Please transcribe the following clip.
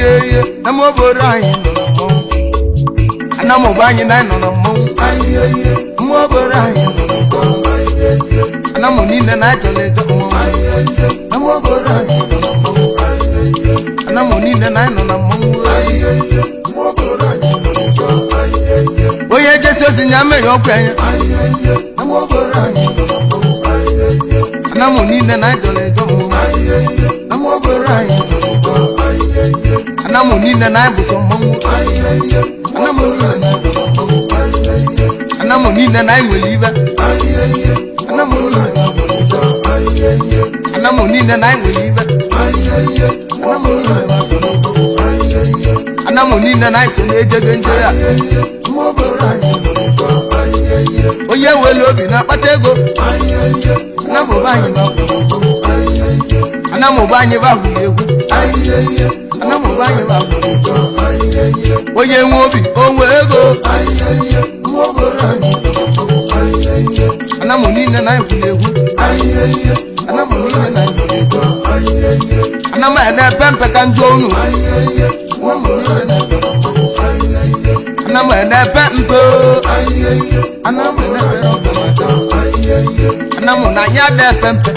Ihe na obodo anyị nọ na mmọnwụ. Anamụba anyị na anyị nọ na mmọnwụ. Mma obodo anyị nọ na mmọnwụ. Anamụ niile na achọrọ ịjọ mmọnwụ. Ama obodo anyị nọ na mmọnwụ. Anamụ niile na anyị nọ na mmọnwụ. Onye jesi ozi ya mere ọkwa ya. Ama obodo anyị nọ na mmọnwụ. Anamụ niile na achọrọ ịjọ mmọnwụ. Ama obodo anyị nọ na mmọnwụ. Anamụ niile na anyị bụ sọ mmọnwụ. Anamụ niile na anyị nọ na mmọnwụ. Anamụ niile na anyị nwere ibe. Anamụ niile na anyị nwere ibe. Anamụ niile na anyị nwere ibe. Anamụ niile na anyị so n'okwu. Anamụ niile na anyị so na-ejego njere a. Onye nwere obi na-akpata ego. Anamụ be anyị na anamụ be anyị bụ egwu. Anamụ be anyị bụ onye nwe obi onwe ego. Anamụ niile na anyị kwuru egwu. Anamụ niile na anyị kwuru egwu. Anamụ ene mpe ka njọ unu. Anamụ ene mpe. Anamụ ene mpe. Anamụ na anya dị epe mpe.